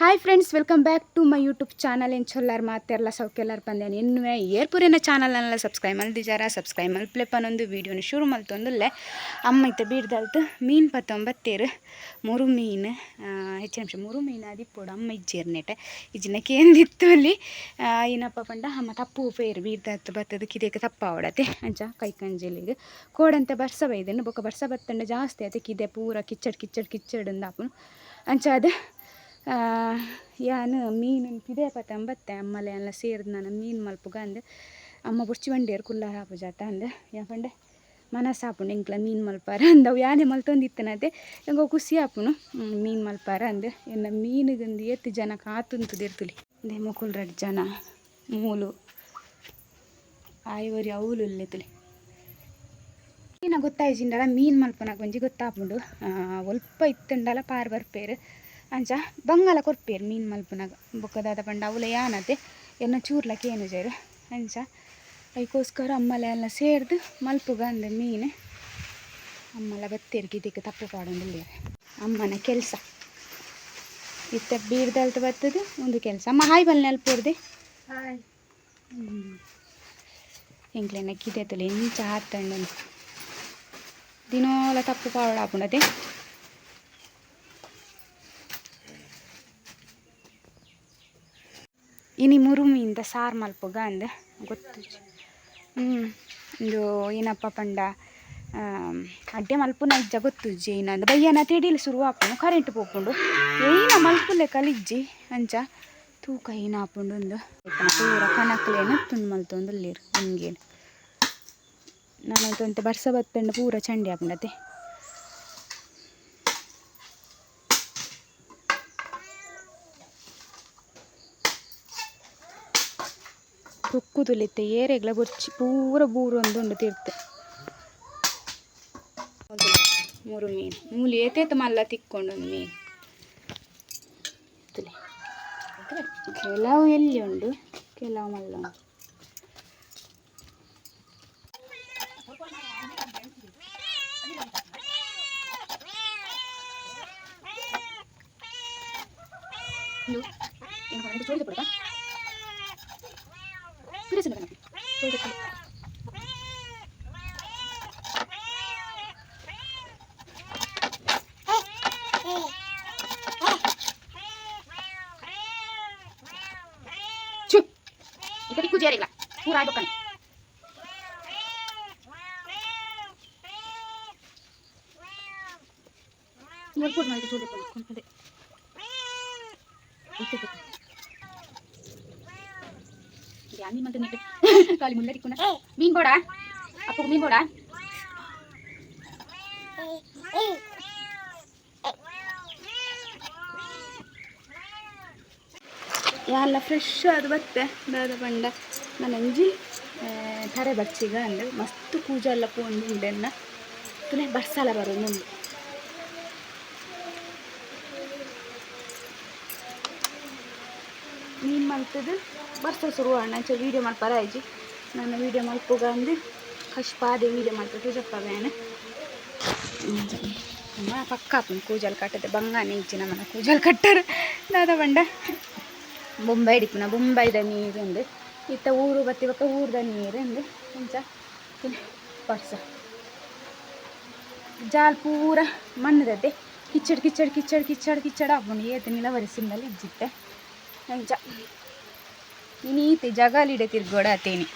Hi friends, welcome back to my YouTube channel. ಎಂಚೊಲ್ಲಾರ್ ಮಾತೆರ್ಲ ಸೌಕ್ಯಲ್ಲಾರ್ ಪಂದೇನು ಎನ್ನುವೆ ಏರ್ಪುರಿನ ಚಾನಲ್ನೆಲ್ಲ subscribe ಮಲ್ದಿಜಾರ subscribe ಮಲ್ಪ್ಲೆ ಪನೊಂದು ವೀಡಿಯೋನ ಶುರು ಮಲ್ತೊಂದುಲ್ಲೆ. ಅಮ್ಮ ಇತ್ತೆ ಬೀಡ್ದಲ್ತು ಮೀನು ಪತ್ತೊಂಬತ್ತೇರು ಮುರು ಮೀನು, ಹೆಚ್ಚು ನಿಮಿಷ ಮುರು ಮೀನು ಅದಿಪ್ಪೊಡು. ಅಮ್ಮ ಇಜ್ಜೇರ್ನೇಟೆ ಇಜ್ಜಿನ ಕೇಂದಿತ್ತು ಅಲ್ಲಿ. ಏನಪ್ಪ ಪಂಡ ಅಮ್ಮ ತಪ್ಪು ಪೇರು ಬೀಡ್ದಲ್ತು ಬತ್ತದ ಕಿದೆಕ್ ತಪ್ಪಾವಡತೆ. ಅಂಚ ಕೈಕಂಜಿಲಿಗೆ ಕೋಡಂತೆ ಬರ್ಸ ಬೈದನ್ನು ಬೊಕ ಬರ್ಸ ಬತ್ತಂಡ ಜಾಸ್ತಿ ಆತೆ ಕಿದೆ ಪೂರ ಕಿಚ್ಚಡ್ ಕಿಚ್ಚಡ್ ಕಿಚ್ಚಡ್ ಅಂದಾಪುನು. ಅಂಚ ಅದು ಯಾನ್ ಮೀನು ಪಿದೆ ಪತ್ತೊಂಬತ್ತೆ ಅಮ್ಮಲೆ ಎಲ್ಲ ಸೇರ್ದು ನಾನು ಮೀನು ಮಲ್ಪುಗ ಅಂದ್. ಅಮ್ಮ ಬೊರ್ಚಿ ಬಂಡೇರು ಕುಲ್ಲಾರ ಆಪುಜಾತ ಅಂದ್. ಯಾಪಂಡೆ ಮನಸ್ಸಾಪುಂಡು ಎಂಕ್ಲ ಮೀನು ಮಲ್ಪಾರ ಅಂದವು ಯಾನೆ ಮಲ್ತೊಂದಿತ್ತನತೆ ಎಂಕ್ ಖುಷಿ ಆಪುಂಡು ಮೀನು ಮಲ್ಪಾರ ಅಂದ್. ಎನ್ನ ಮೀನುಗಂದು ಏತ್ ಜನ ಕಾತುಂತುದಿರ್ತುಲಿ ದೆ ಮೊಕುಲು ರಡ್ಡ್ ಜನ ಮೂಲು ಆಯ್ ಒರಿ ಅವ್ಲು ಉಲ್ಲೆತುಲಿ. ಇನ್ನ ಗೊತ್ತಾಯ್ಜಿಂಡಲ ಮೀನು ಮಲ್ಪುನಗ ಒಂಜಿ ಗೊತ್ತಾಪುಂಡು. ಒಲ್ಪ ಇತ್ತುಂಡಲ ಪಾರ್ ಬರ್ಪೇರು ಅಂಚ ಬಂಗಾಲ ಕೊರ್ಪೇರು ಮೀನು ಮಲ್ಪುನಗ. ಬೊಕ್ಕ ದಾದ ಪಂಡ ಅವ್ಲ ಯಾನತೆ ಎನ್ನ ಚೂರ್ಲ ಕೇನುಜೆರ್. ಅಂಚ ಐಕೋಸ್ಕರ ಅಮ್ಮಲೆ ಎಲ್ಲ ಸೇರ್ದು ಮಲ್ಪುಗ ಅಂದ್ ಮೀನು. ಅಮ್ಮಲ ಬತ್ತೇರು ಗಿದಿಕ್ ತಪ್ಪು ಪಾಡೊಂದುಲ್ಲೆರ್. ಅಮ್ಮನ ಕೆಲಸ ಇತ್ತೆ ಬೀರ್ದಲ್ತ ಬತ್ತದು ಒಂದು ಕೆಲಸ. ಅಮ್ಮ ಹಾಯ್ ಬಲ್ನೆ ಅಲ್ಪೊರ್ದೆ. ಹಾಯ್. ಎಂಕ್ಲೆನ ಕಿದೆತುಲೆ ಎಂಚ ಆತಂಡು ದಿನೋಲ ತಪ್ಪು ಪಾಡಾಪುಂಡತೆ. ಇನಿ ಮುರುಮೀನ್ದ ಸಾರು ಮಲ್ಪುಗ ಅಂದ್ ಗೊತ್ತುಜಿ. ಉಂದು ಏನಪ್ಪ ಪಂಡ ಅಡ್ಡೆ ಮಲ್ಪುನ ಇಜ್ಜ ಗೊತ್ತುಜ್ಜಿ. ಏನಂದ್ ಬಯ್ಯನ ತೆಡಿಲ್ ಶುರು ಆಪುಂಡು, ಕರೆಂಟ್ ಪೋಪುಂಡು, ಏನ ಮಲ್ಪುಲೆ ಕಲಿಜ್ಜಿ. ಅಂಚ ತೂಕ ಏನ ಆಪುಂಡು ಉಂದು ಪೂರ ಕನಕ್ಲೇನ ತುಂಡು ಮಲ್ತೊಂದುಲ್ಲೆರ್ ಒಂಗೇನು. ನನ ಒಂತೆ ಬರ್ಸ ಬತ್ತಂಡ ಪೂರ ಚಂಡಿ ಆಪುಂಡತೆ. ತೊಕ್ಕುದುಲಿತ್ತೆ ಏರೆಗ್ಲ ಬೊರ್ಚಿ ಪೂರ ಬೂರೊಂದುಂಡು ತಿರ್ತ್. ಮೂರು ಮೀನು ಮೂಲು ಏತೇತ ಮಲ್ಲ ತಿಕ್ಕೊಂಡು ಒಂದು ಮೀನು ತುಲೆ. ಕೆಲವು ಎಲ್ಲಿ ಉಂಡು, ಕೆಲವು ಮಲ್ಲ ಉಂಡು. ಚು ಇತ್ತ ತಿಕ್ಕು ಜೇರಿಲ್ಲ ಪೂರ ಆಯ್ಬಕ್ಕನೆ. ಖಾಲಿ ಮುಲ್ಲ ತಿಕ್ಕುನ. ಮೀನ್ ಬೋಡ ಅಪ್ಪು, ಮೀನ್ ಬೋಡ. ಎಲ್ಲ ಫ್ರೆಶ್ ಅದು ಬತ್ತೆ. ದಾದ ಪಂಡ ನನಂಜಿ ತರೆ ಬರ್ಚಿಗ ಅಂದ್ ಮಸ್ತ್ ಕೂಜಲ್ಲ ಪೋಂಡು ಉಂಡೆನ್ನ ತುಲೆ ಬರ್ಸಲ ಬರೋದು. ಮೀನು ಮಲ್ತದು ಬರ್ಸ ಶುರು ಅಂಚ ವೀಡಿಯೋ ಮಲ್ಪರ ಆಯ್ಜಿ. ನಾನು ವೀಡಿಯೋ ಮಲ್ಪುಗ ಅಂದು ಕಶ್ಪಾದೆ ವೀಡಿಯೋ ಮಲ್ತ ತುಜಪ್ಪ ಬೇನೆ ಪಕ್ಕ ಆಪುಂಡು ಕೂಜಲ್ ಕಟ್ಟದೆ. ಬಂಗಾನೆ ಇಜ್ಜಿ ನಮ್ಮನ ಕೂಜಲ್ ಕಟ್ಟರು. ದಾದ ಪಂಡ ಬೊಂಬೈ ಇಪ್ಪುನ ಬೊಂಬೈದ ನೀರುಂದು ಇತ್ತ ಊರು ಬತ್ತಿ ಬೊಕ್ಕ ಊರ್ದ ನೀರುಂದು. ಅಂಚ ಬರ್ಸ ಜಾಲ್ ಪೂರ ಮಣ್ಣುದದ್ದೆ ಕಿಚ್ಚಡ್ ಕಿಚ್ಚಡ್ ಕಿಚ್ಚಡ್ ಕಿಚ್ಚಡ್ ಕಿಚ್ಚಡ್ ಆಪುಂಡು. ಏತ್ ನಿಲವರಿ ಸಿಂಗಲ್ ಇಜ್ಜಿತ್ತೆ. ಅಂಚ ಇನಿ ಈತೆ ಜಗಾಲಿಡೆ ತಿರ್ಗೋಡ ಆತೇನಿ.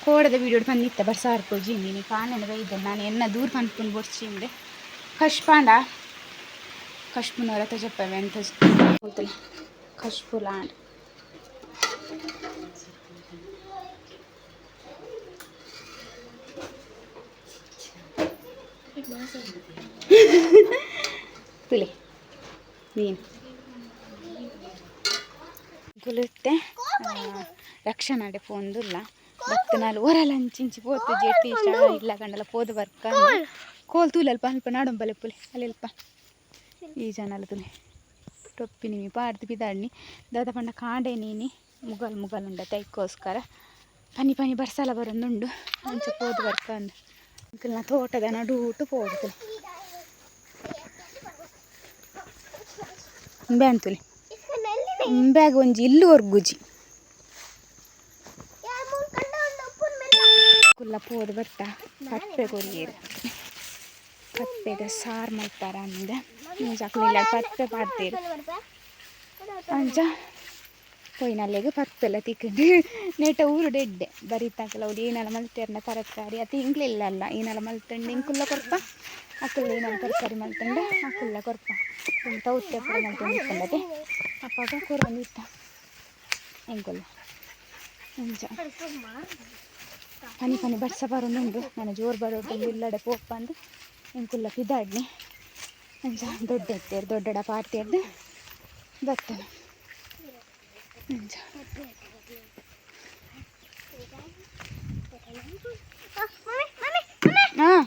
ಕೋಡದ ವೀಡಿಯೋಡ್ ಪಂದಿತ್ತ ಬರ್ಸ ಆರ್ಪೋಜಿ ಇಂದಿನಿ ಕಾಣೆನ ಬೈದೆ ನಾನು ಎನ್ನ ದೂರ ಪನ್ಪುಂಡು ಬೊರ್ಚಿ ಇಂದೆ. ಕಶ್ಪಾಂಡ ಕಶ್ಪುನವರ ತಜಪ್ಪವೆ ಅಂತ ಕಶ್ಪುಲಾಂಡ್ ತುಲೆ ಮೀನು ಕುಲುತ್ತೆ ರಕ್ಷಣೆ ಫೋನ್ದುಲ್ಲ ಬತ್ತನಾಲ್ ಓರಲ್ಲ ಅಂಚಿಂಚಿ ಪೋತು ಜೆಟ್ಟಿ ಇಷ್ಟ ಇಲ್ಲ ಕಂಡಲ ಪೋದು ಬರ್ಕ ಕೋಲ್ ತೂಲಲ್ಪ ಅಲ್ಪ ನಾಡೊಂಬಲೆ ಪುಲೆ ಅಲ್ಲೆಲ್ಪ ಈ ಜನ ತುಲೆ ಟೊಪ್ಪಿ ನಿಮಿ ಪಾಡ್ದು ಬಿದಾಡ್ನಿ. ದಾದ ಪಂಡ ಕಾಂಡೆ ನೀನಿ ಮುಗಲ್ ಮುಗಲ್ ಉಂಡ ತೈಕೋಸ್ಕರ ಪನಿ ಪನಿ ಬರ್ಸಲ ಬರೊಂದುಂಡು. ಅಂಚ ಪೋದು ಬರ್ಕ ಅಂದ್ ತೋಟದ ನಡುಟು ಪೋಡು. ಉಂಬೆ ಅಂತುಲಿ ಉಂಬ್ಯಾಗ ಒಂಜಿ ಇಲ್ಲು ಒರ್ಗುಜಿ ಕುಲ್ಲ ಪೋದು ಬತ್ತ ಪಪ್ಪೆ ಕೊರಿಯೇರು ಪಪ್ಪೆದ ಸಾರು ಮಲ್ತಾರ ಅಂದ ನಿಜಾಕ್ಲಿಲ್ಲ ಪಪ್ಪೆ ಪಾಡ್ತೇರು ಅಂಚ ಪೋಯಿನಲ್ಲೆಗ್ ಪಪ್ಪೆಲ್ಲ ತಿಕ್ಕುಂಡು ನೇಟ ಊರುಡು ಎಡ್ಡೆ ಬರಿತಾಕಲ ಅವ್ಲು ಏನೆಲ್ಲ ಮಲ್ತೇರ್ನ ತರಕಾರಿ ಅತಿ ಇಂಕ್ಲಿಲ್ಲ ಅಲ್ಲ ಏನೆಲ್ಲ ಮಲ್ತಂಡು ಇಂಕುಲ್ಲ ಕೊರ್ಪ ಅಕುಲ್ಲ ಏನೆಲ್ಲ ತರಕಾರಿ ಮಲ್ತಂಡ ಅಕುಲ್ಲ ಕೊರ್ಪ ತೌತೆ ಪೂರ ಮಲ್ತೊಂದು ಇಪ್ಪುಂಡತೆ ಅಪಗ ಕೊರೊಂದಿತ್ತ ಎಂಕುಲ್ಲ ಅಂಚ ಪನಿ ಪನಿ ಬರ್ಸ ಬರೋದುಂಡು ನಾನು ಜೋರು ಬರೋದು ಇಲ್ಲಡೆ ಪೋಪಂದು ಎಂಕುಲ್ಲ ಪಿದಾಡ್ನಿ ಅಂಚ ದೊಡ್ಡ ಎತ್ತೇರು ದೊಡ್ಡಡ ಪಾರ್ತಿಯದ್ದು ಬರ್ತೇನೆ ಅಂಚ. ಹಾಂ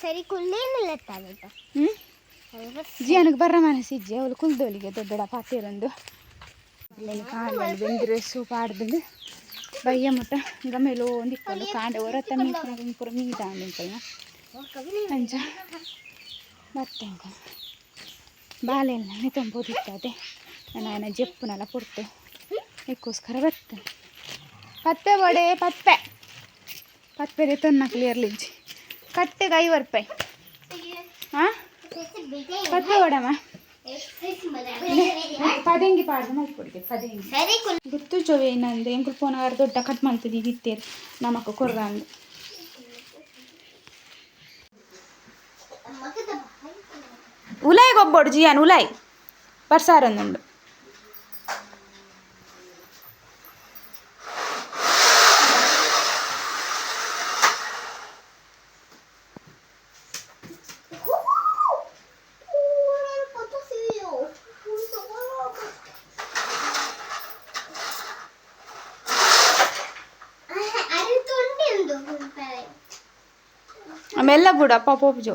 ಸರಿ ಕುಲ್ಲೇನಿಲ್ಲ. ಹ್ಞೂ ಜಿಯಾನಕ್ಕೆ ಬರ್ರ ಮನಸ್ಸಿಜ್ಜಿ ಅವಳು ಕುಲ್ದೋಲಿಗೆ ದೊಡ್ಡಡ ಪಾತಿರೊಂದು ಕಾಂಡಲ್ಲಿ ಬೆಂದಿರೆ ಪಾಡ್ದು ಬಯ್ಯ ಮುಟ್ಟ ಗಮೆಲೋ ಒಂದಿಪ್ಪಲು ಕಾಂಡ ಹೊರತ ಮೀಪುನ ಪೂರ ಮೀದ ಅಂದಿಪ್ಪಲ್ನ ಅಂಚ ಬತ್ತೆಂಕ ಬಾಲೆಲ್ಲ ತೊಂಬೋದಿತ್ತದೆ ನಾನು ಜೆಪ್ಪುನಲ್ಲ ಪೊರ್ತು ಅದಕ್ಕೋಸ್ಕರ ಬರ್ತೇನೆ. ಪಪ್ಪೆ ಬಡೆ ಪಪ್ಪೆ ಪಪ್ಪೆದೆ ತೊನ್ನ ಕ್ಲಿಯರ್ಲಿಜ್ಜಿ ಕಟ್ಟೆಗೆ 50 ರೂಪಾಯಿ. ಹಾಂ ಪಪ್ಪೆ ಓಡಮ್ಮ ಪದೆಂಗಿ ಪಾಡ್ದು ಮಲ್ಪೊಡಿಗೆ ಪದೆಂಗಿ ಗೊತ್ತು ಚೊವೆ ಏನಂದು ಎಂಕುಲು ಪೋನಗಾರ ದೊಡ್ಡ ಕಟ್ ಮಲ್ತದ ಈಗ ಇತ್ತೇರು ನಮಕ್ ಕೊರ್ರಂದು ಉಲಾಯಿ ಗೊಬ್ಬೋಡು ಜಿಯಾನ್ ಉಲಾಯಿ ಬರ್ಸಾರೊಂದುಂಡು. ಆಮೇಲೆ ಬಿಡು ಅಪ್ಪ ಪೋಪುಜು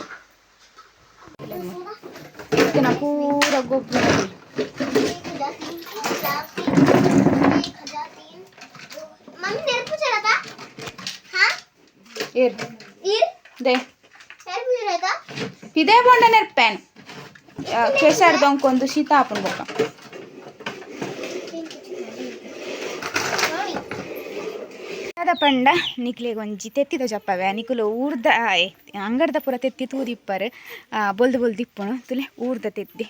ಇತ್ತಿನ ಪೂರ ಗೊಬ್ಬರ. ಏರ್ they ಪಿದೆ ಬೊಂಡ ನೆರ್ಪೇನ್ ಕೆಸರು ದೊಂಕೊಂದು ಶೀತ ಆಪುಂಡು ಬೊಕ್ಕ. ಅದ ಪಂಡ ನಿಕ್ಲೆಗ್ ಒಂಜಿ ತೆತ್ತಿದ ಜಪ್ಪವೆ ನಿಕುಲು ಊರ್ದ ಅಂಗಡ್ದ ಪೂರ ತೆತ್ತಿ ತೂದಿಪ್ಪರು ಬೊಲ್ದು ಬೊಲ್ದು ಇಪ್ಪುನು ತುಲೆ ಊರ್ದ ತೆತ್ತಿ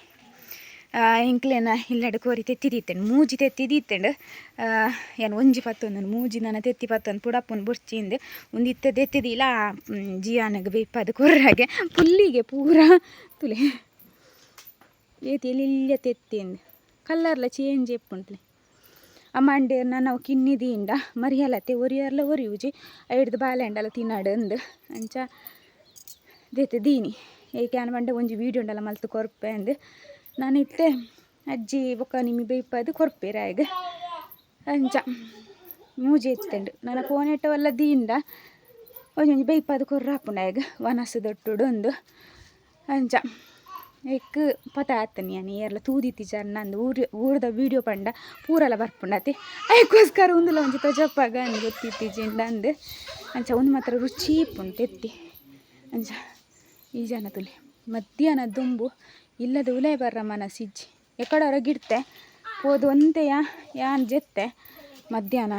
ಎಂಕ್ಲೆನ ಇಲ್ಲಡೆ ಕೋರಿ ತೆತ್ತಿ ದೀತೆಂಡು ಮೂಜಿ ತೆತ್ತಿ ದೀತೆಂಡು ಯಾನ್ ಒಂಜಿ ಪತ್ತೊಂದು ಮೂಜಿ ನನ ತೆತ್ತಿ ಪತ್ತೊಂದು ಪುಡಪ್ಪುನು ಬೊರ್ಚಿಂದು ಉಂದು ಇತ್ತೆ ತೆತ್ತಿದೀಲ ಜಿಯಾನಗ್ ಬೇಯ್ಪದು ಕೊರ್ರಾಗೆ ಪುಲ್ಲಿಗೆ ಪೂರ ತುಲೆ ಏತ್ ಎಲ್ಲಿಲ್ಲ ತೆತ್ತಿಂದು ಕಲ್ಲರ್ಲ ಚೇಂಜ್ ಇಪ್ಪುಂಡು. ಆ ಮಂಡೇರ್ನ ನಾವು ಕಿನ್ನಿ ದೀಂಡ ಮರಿಯಲತ್ತೆ ಒರಿಯರ್ಲ ಒರಿಯುಜಿ ಐಡ್ದು ಬಾಲೆಂಡಲ ತಿನ್ನಡು ಅಂದು ಅಂಚ ದೇತೆ ದೀನಿ ಏಕೆ ಆನ್ ಪಂಡ ಒಂಜಿ ವೀಡಿಯೋ ಉಂಡಲ ಮಲ್ತ್ ಕೊರ್ಪೆ ಅಂದು ನಾನು ಇತ್ತೆ ಅಜ್ಜಿ ಬೊಕ್ಕ ನಿಮ್ಮಿ ಬೇಯ್ಪದು ಕೊರ್ಪೆರ್ ಆಯ್ಗ್ ಅಂಚ ಮೂಜಿ ಇತ್ತೆಂಡು ನನ್ನ ಫೋನೆಟ್ಟವಲ್ಲ ದೀಂಡ ಒಂಜೊಂಜಿ ಬೇಯ್ಪದು ಕೊರ್ರಾಪುಂಡು ಆಯ್ಗ್ ವನಸು ದೊಟ್ಟುಡು ಅಂದು ಅಂಚ ಎಕ್ ಪತ ಆತನಿ ಯಾನ್ ಏರ್ಲ ತೂದಿತ್ತಿಜಾರ್ ನಂದು ಊರು ಊರ್ದ ವೀಡಿಯೋ ಪಂಡ ಪೂರಲ ಬರ್ಪುಂಡತೆ ಐಕೋಸ್ಕರ ಉಂದುಲ ಒಂಜಿ ತೊಜಪ್ಪಾಗ ಅಂದ್ ಗೊತ್ತಿತ್ತಿಜಿಂಡ ಅಂದ್ ಅಂಚ ಉಂದು ಮಾತ್ರ ರುಚಿ ಇಪ್ಪುಂಡು ತೆತ್ತಿ ಅಂಚ ಈ ಜನ ತುಲೆ ಮಧ್ಯಾಹ್ನ ದುಂಬು ಇಲ್ಲದ ಉಲೈ ಬರ್ರ ಮನಸ್ಸಿಜ್ಜಿ ಎಕಡೆ ಹೊರಗಿಡ್ತೆ ಪೋದು ಒಂತೆಯ ಯಾನ್ ಜೆತ್ತೆ ಮಧ್ಯಾಹ್ನ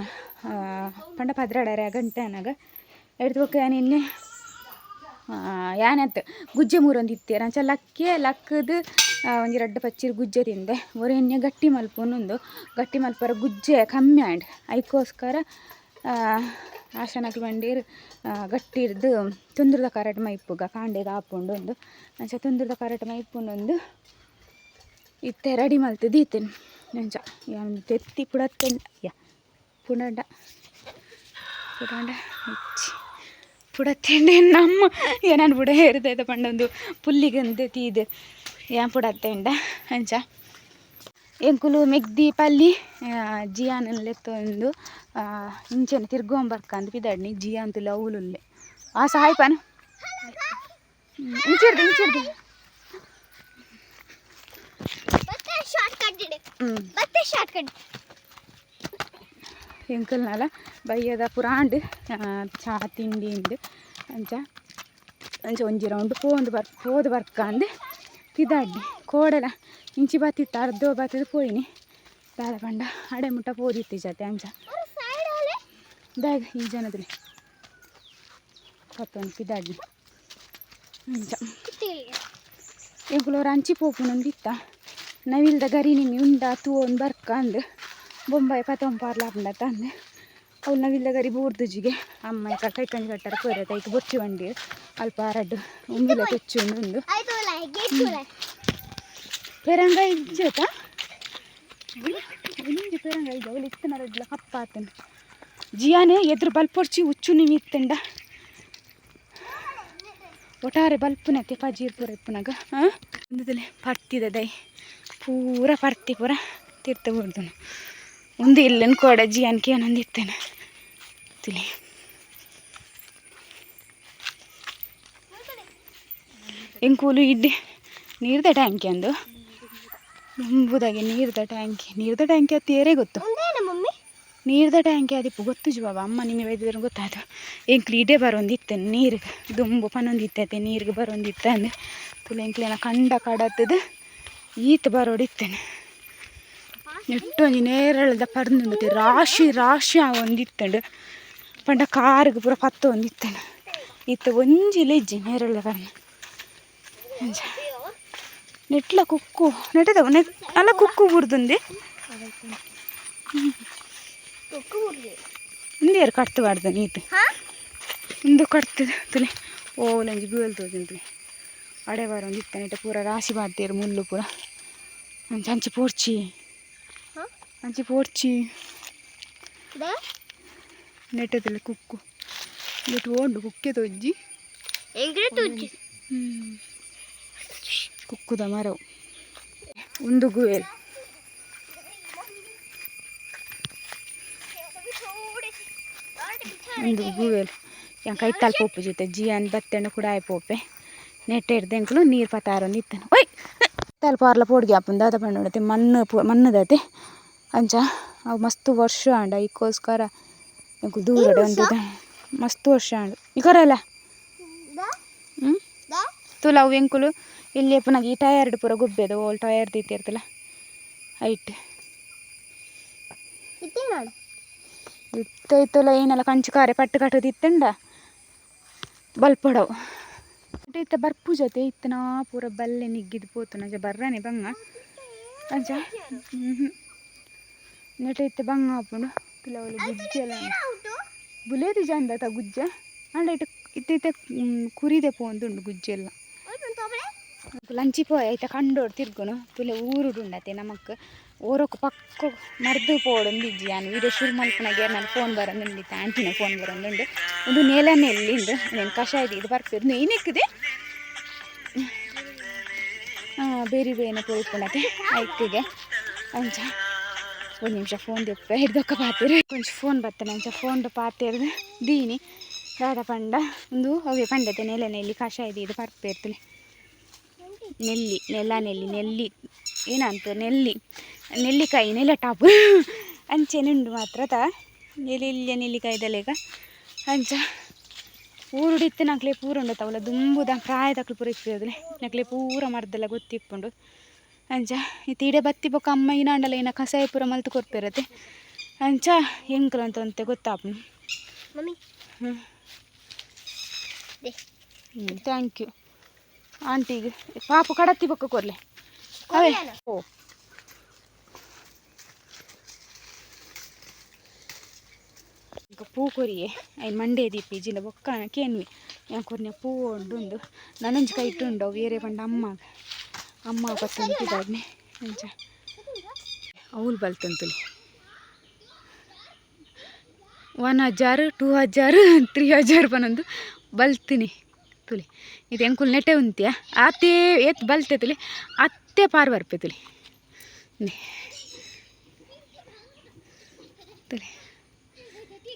ಪಂಡ 12:30 ಗಂಟೆ ಅನಾಗ ಎಡ್ದು ಬೊಕ್ಕ ಯಾನ್ ಎನ್ನೆ ಯಾನತ್ ಗುಜ್ಜೆ ಮೂರೊಂದು ಇತ್ತೇರ್ ಅಂಚ ಲಕ್ಕೆ ಲಕ್ಕದು ಒಂಜಿ ರಡ್ಡ್ ಪಚ್ಚಿರ್ ಗುಜ್ಜೆ ತಿಂದೆ ಒರ ಎಣ್ಣೆ ಗಟ್ಟಿ ಮಲ್ಪುನುಂದು ಗಟ್ಟಿ ಮಲ್ಪರ ಗುಜ್ಜೆ ಕಮ್ಮಿ ಆಂಡ್ ಐಕೋಸ್ಕರ ಆಶನಕ್ಲು ಪಂಡೇರ್ ಗಟ್ಟಿ ಇರ್ದು ತೊಂದ್ರದ ಕರಟ್ ಮೈಪುಗ ಕಾಂಡೆಗ್ ಆಪುಂಡು ಉಂದು ಅಂಚ ತೊಂದ್ರದ ಕರಟ್ ಮೈಪುನೊಂದು ಇತ್ತೆ ರೆಡಿ ಮಲ್ತ್ ದೀತೆನ್ ಅಂಚ ಯಾನ್ ತೆತ್ತಿ ಪುಡತ್ತೆಂಡ ಯ ಪುಡಂಡ ಪುಡಂಡ ಇಜ್ಜಿ ಪುಡತ್ತೆಂಡೆ ನಮ್ಮ ಏನಾನು ಪುಡ ಏರ್ದೈತ ಪಂಡೊಂದು ಪುಲ್ಲಿಗಂದು ತೀದ್ ಯಾನ್ ಪುಡತ್ತೆಂಡ ಅಂಚ ಎಂಕುಲು ಮೆಗ್ದಿ ಪಲ್ಲಿ ಜಿಯಾನ್ ಲೆತ್ತೊಂದು ಇಂಚೆನೆ ತಿರ್ಗೊಂಬರ್ಕಂದು ಪಿದಡ್ನಿ ಜಿಯಾನ್ ಅವುಲುಲ್ಲೆ ಆ ಸಹಾಯ್ ಪಾನು ಇಂಚಿರ್ದು ಇಂಚಿರ್ದು ಶಾರ್ಟ್ ಕಟ್. ಮತ್ತೆ ಶಾರ್ಟ್ ಕಟ್. ಎಂಕಲ್ನಲ ಬಯ್ಯದ ಪುರಾಂಡ್ ಚಾ ತಿಂಡಿ ಇಂದು ಅಂಚ ಅಂಚ ಒಂಜಿ ರೌಂಡ್ ಪೋಂದು ಬರ್ ಪೋದು ಬರ್ಕಂದು ಪಿದಾಡ್ಡಿ ಕೋಡಲ ಇಂಚಿ ಬತ್ತಿತ್ತು ಅರ್ಧ ಬತ್ತದ ಪೋಯಿನಿ ದಾದ ಪಂಡ ಅಡೆ ಮುಟ್ಟ ಪೋದಿತ್ತು ಜತೆ ಅಂಚ ದಾಗ ಈ ಜನದಲ್ಲಿ ಪತ್ತೊಂದು ಪಿದಾಡ್ಡಿ ಅಂಚ ಎಂಕುಲೋರು ಅಂಚಿ ಪೋಪುನೊಂದಿತ್ತ ನವಿಲ್ದ ಗರಿ ನಿಮ್ಮಿ ಉಂಡ ತೂವೊಂದು ಬರ್ಕಂದು ಬೊಂಬಾಯಿ ಪತೊಂಪಾರ್ಲ ತಂದು ಅವು ನವಿಲ್ದ ಗರಿ ಬೂರ್ದುಜಿಗೆ ಅಮ್ಮ ಕೈ ಕಂಜಿ ಕಟ್ಟಾರ ಪೋಯಿರತ್ತೆ ಐಕ್ ಬೊಚ್ಚಿ ಬಂಡಿ ಅಲ್ಪ ರಡ್ಡು ಉಂಬಿಲ ತೆಚ್ಚು ಉಂಡು ಪೆರಂಗ ಇಜ್ಜತ ಒಂಜಿ ಪೆರಂಗ ಇಜ್ಜ ಅವಳು ಇತ್ತನ ರಡ್ಲ ಕಪ್ಪಾತನ ಜಿಯಾನೆ ಎದುರು ಬಲ್ಪೊರ್ಚಿ ಉಚ್ಚು ನಿಮಿ ಇತ್ತಂಡ ಒಟ್ಟಾರೆ ಬಲ್ಪುನತೆ ಪಜೀರ್ ಪೂರ ಇಪ್ಪುನಾಗ ಹಾಂ ಒಂದುದಲೆ ಪರ್ತಿದ ದೈ ಪೂರ ಪರ್ತಿ ಪೂರ ತೀರ್ಥ ಬುಡ್ದನು ಒಂದು ಇಲ್ಲನ್ ಕೋಡ ಜಿಯಾನ್ ಕೇನೊಂದಿತ್ತೇನೆ ತುಲಿ ಎಂಕೂಲು ಇಡ್ಡಿ ನೀರ್ದ ಟ್ಯಾಂಕಿ ಅಂದು ಎಂಬುದಾಗಿ ನೀರ್ದ ಟ್ಯಾಂಕಿ ನೀರ್ದ ಟ್ಯಾಂಕಿ ಅದು ತೇರೇ ಗೊತ್ತು ನೀರ್ದ ಟ್ಯಾಂಕಿ ಅದಿಪ್ಪು ಗೊತ್ತು ಜು ಬಾಬಾ ಅಮ್ಮ ನಿಮಗೆ ಬೈದಿದ್ರೆ ಗೊತ್ತಾಯ್ತು ಎಂಕ್ಲು ಇಡೇ ಬರೋಂದಿತ್ತೆ ನೀರಿಗೆ ದುಂಬು ಪನೊಂದಿತ್ತೈತೆ ನೀರಿಗೆ ಬರೋಂದಿತ್ತೆ ಅಂದೆ ತುಲೆ ಎಂಕ್ಲೇನ ಕಂಡ ಕಡತ್ತದ ಈತ ಬರೋಡಿತ್ತೇನೆ ನೆಟ್ಟೊಂಜಿ ನೇರಳದ ಪರ್ದು ರಾಶಿ ರಾಶಿ ಒಂದಿತ್ತಂಡು ಪಂಡ ಕಾರಿಗೆ ಪೂರ ಪತ್ತ ಒಂದಿತ್ತೇನೆ ಇತ್ತ ಒಂಜಿ ಲೆಜ್ಜಿ ನೇರಳದ ಪರ್ದು ಅಂಚ ನೆಟ್ಲ ಕುಕ್ಕು ನೆಟ್ಟದ ನೆಟ್ ಅಲ್ಲ ಕುಕ್ಕು ಬುರ್ದುಂದಿ ಉಂದಿಯರು ಕಟ್ತು ಬಾರ್ದು ನೀತು ಉಂದು ಕಟ್ತದ ತುಲೆ ಓಲಂಜಿ ಗುವೆಲ್ ತೋಜುಂತುಲೆ ಅಡೆ ಬಾರೊಂದು ಇತ್ತ ನೆಟ್ಟ ಪೂರ ರಾಶಿ ಬಾರ್ದೇರು ಮುಳ್ಳು ಪೂರ ಅಂಚ ಅಂಚಿ ಪೋರ್ಚಿ ಅಂಚಿ ಪೋರ್ಚಿ ನೆಟ್ಟದಲ್ಲ ಕುಕ್ಕು ನೆಟ್ಟು ಓಂಡು ಕುಕ್ಕೆ ತೋಜ್ಜಿ ಕುಕ್ಕುದ ಮರವು ಒಂದು ಗುವೆಲ್ ಒಂದು ಗುವೆಲ್ ಎಂಕ ಐತಾಲ್ ಪೋಪು ಜೊತೆ ಜಿಯಾನ್ ಬತ್ತೆಂಡ ಕೂಡ ಆಯ್ ಪೋಪೆ ನೆಟ್ಟೆ ಹಿಡ್ದು ನೀರು ಪತಾರೊಂದು ಇತ್ತನು ಓಯ್ ತಲ್ಪ ಪಾರ್ಲ ಪೋಡ್ಗೆ ಆಪುಂಡು ದಾದ ಪಂಡ ಮಣ್ಣು ಮಣ್ಣುದತೆ ಅಂಚ ಅವು ಮಸ್ತ್ ವರ್ಷ ಆಂಡ ಐಕ್ಕೋಸ್ಕರ ಎಂಕುಲು ದೂರಡೆ ಒಂದು ಮಸ್ತ್ ವರ್ಷ ಆಂಡ್ ಇಕೊರಲ್ಲ ಹ್ಞೂ ತುಲ ಅವು ಎಂಕುಲು ಇಲ್ಲಿ ಪುನಗ ಈ ಟಯರ್ಡ್ ಪೂರ ಗುಬ್ಬೆದು ಓಲ್ ಟಯರ್ ದೀತಿರ್ತಲ್ಲ ಐಟ್ ಇತ್ತ ಇತ್ತಲ್ಲ ಏನೆಲ್ಲ ಕಂಚು ಕಾರೆ ಪಟ್ಟು ಕಟ್ಟೋದು ಇತ್ತಂಡ ಬಲ್ಪಡವು ಇತ್ತ ಬರ್ಪು ಜೊತೆ ಇತ್ತನ ಪೂರ ಬಲ್ಲೆ ನಿಗ್ಗಿದ್ ಪೋತು ನಂಜ ಬರ್ರನೆ ಬಂಗ ಅಂಚ ನೆಟ ಇತ್ತ ಬಂಗ ಆಪುಂಡು ತುಲವಲು ಗುಜ್ಜೆ ಎಲ್ಲ ಬುಲೇದಿ ಜಂದತ ಗುಜ್ಜೆ ಅಂಡ ಇಟ್ಟು ಇತ್ತ ಇತ್ತ ಕುರಿದೆ ಪೋಂದುಂಡು ಗುಜ್ಜೆ ಎಲ್ಲ ಲಂಚಿ ಪೋಯ ಐತ ಕಂಡೋಡು ತಿರ್ಗುನು ತುಲೆ ಊರುಡುಂಡತೆ ನಮಕ್ ಓರೊಕ್ ಪಕ್ಕ ಮರ್ದು ಪೋಡೊಂದಿಜ್ಜಿ ಯಾನ್ ವೀಡಿಯೋ ಶುರು ಮಲ್ಪುನಗ ನಾನು ಫೋನ್ ಬರೋದುಂಡಿತ್ತು ಆಂಟಿನ ಫೋನ್ ಬರೋದುಂಡು ಒಂದು ನೇಲ ನೆಲ್ಲಿಂದು నేను ಕಷಾಯ ಇದು ಬರ್ಪೇರು ಏನಕ್ಕಿದೆ ಬೇರೆ ಬೇನೆ ಪೋಯಿಪುಂಡತೆ ಐಕ್ಕಿಗೆ ಅಂಚ ಒಂದು ನಿಮಿಷ ಫೋನ್ ದೆಪ್ಪೆ ಹಿಡ್ದೊಕ್ಕ ಪಾತೇರು ಕೊಂಚ ಫೋನ್ ಬರ್ತೇನೆ ಅಂಚ ಫೋನ್ ಪಾತೇರ್ದು ದೀನಿ ದಾದ ಪಂಡ ಒಂದು ಅವೇ ಪಂಡತೆ ನೆಲೆ ನೆಲ್ಲಿ ಕಷಾಯ ಇದು ಪರ್ಪೇರ್ತಲೆ ನೆಲ್ಲಿ ನೆಲ ನೆಲ್ಲಿ ನೆಲ್ಲಿ ಏನಂತ ನೆಲ್ಲಿ ನೆಲ್ಲಿಕಾಯಿ ನೆಲೆ ಟಾಪು ಅಂಚೆನುಂಡು ಮಾತ್ರ ತಾ ನೆಲ್ಲಿಲ್ಲ ನೆಲ್ಲಿಕಾಯಿದಲೇಗ ಅಂಚ ಊರುಡಿತ್ತು ನಕ್ಲೆ ಪೂರ ಉಂಡು ತವಲ ದುಂಬುದ ಪ್ರಾಯದಕ್ಲು ಪೂರ ಇಪ್ಪಿಯೋದಿಲ್ಲ ನಕ್ಲೆ ಪೂರ ಮರ್ದೆಲ್ಲ ಗೊತ್ತಿಪ್ಪುಂಡು ಅಂಚ ಇತ್ತೆ ಇಡೆ ಬತ್ತಿ ಬೊಕ್ಕ ಅಮ್ಮ ಇನಾಂಡಲ ಏನ ಕಷಾಯ ಪೂರ ಮಲ್ತು ಕೊರ್ಪಿರತ್ತೆ ಅಂಚ ಎಂಕ್ಲು ಅಂತ ಅಂತೆ ಗೊತ್ತಾಪುಂಡು. ಮಮ್ಮಿ. ಹ್ಞೂ ಹ್ಞೂ thank you ಆಂಟಿಗೆ ಪಾಪು ಕಡತ್ತಿ ಬೊಕ್ಕ ಕೊರ್ಲೆ ಅವೇ. ಓ ಇಂಕ ಪೂ ಕೊರಿಯೆ ಐನ್ ಮಂಡೆ ದೀಪಿ ಜಿಲ್ಲ ಬೊಕ್ಕ ಕೇನ್ವಿ ಯಾನ್ ಕೊರ್ನೆ ಪೂ ಉಂಡು ನನಂಜಿ ಕೈಟ್ ಉಂಡು ಅವು ಏರೆ ಪಂಡ ಅಮ್ಮ ಅಮ್ಮ ಪತ್ತೊಂತಿದಾಗ್ನೆ ಅಂಚ ಅವ್ಲು ಬಲ್ತಂತುಲಿ 1000 2000 3000 ಪನೊಂದು ಬಲ್ತಿನಿ ತುಲಿ ಇದು ಎಂಕುಲು ನೆಟೆ ಉಂತಿಯ ಆತೇ ಏತ್ ಬಲ್ತೆ ತುಲಿ ಅತ್ತೆ ಪಾರ್ ಬರ್ಪೆ ತುಲಿ ತುಲಿ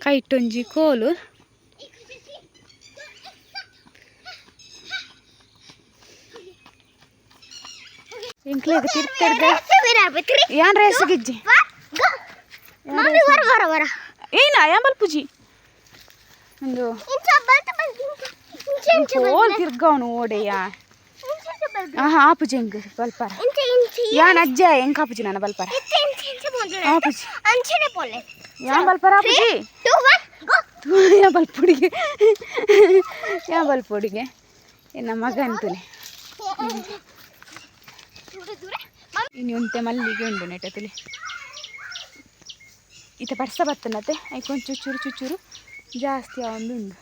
ಕೈಟೊಂಜಿ ಕೋಲು ಎಂಕ್ಲೆಗ್ ತಿರ್ತರ್ದ ಯಾನ್ ರೇಸ್ ಗಿಜ್ಜಿ. ಮಮ್ಮಿ, ವರ ವರ ವರ. ಏನ ಯಾನ್ ಬಲ್ಪುಜಿ ಒಂದು. ಇಂಚ ಬಲ್ತ ಬಲ್ತ ಇಂಚ ಇಂಚ. ಹೋಲ್ ತಿರ್ಗವನು ಓಡೆಯ. ಇಂಚ ಇಂಚ ಬಲ್ತ. ಆಹಾ, ಆಪುಜಿ ಎಂಕ್ ಬಲ್ಪಾರ. ಇಂಚ ಇಂಚ. ಯಾನ್ ಅಜ್ಜ, ಎಂಕ್ ಆಪುಜಿ ನನ್ನ ಬಲ್ಪಾರ. ಇತ್ತೆ ಇಂಚ ಇಂಚ ಬಂದು. ಆಪುಜಿ. ಅಂಚನೆ ಪೋಲೆ. ಯಾನ್ ಬಲ್ಪಾರ ಆಪುಜಿ. 2 1 ಗೋ. ಯಾ ಬಲ್ಪುಡಿಗೆ, ಯಾ ಬಲ್ಪುಡಿಗೆ, ಎನ್ನ ಮಗ ಅಂತಲೇ. ದೂರ ದೂರ. ಇನಿ ಒಂತೆ ಮಲ್ಲಿಗೆ ಉಂಡು ನೆಟತುಲೆ. ಇತ್ತೆ ಬರ್ಸ ಬತ್ತನತೆ, ಐಕೊಂಚು ಚುರು ಚುಚುರು ಜಾಸ್ತಿ ಆವೊಂದು ಉಂಡು.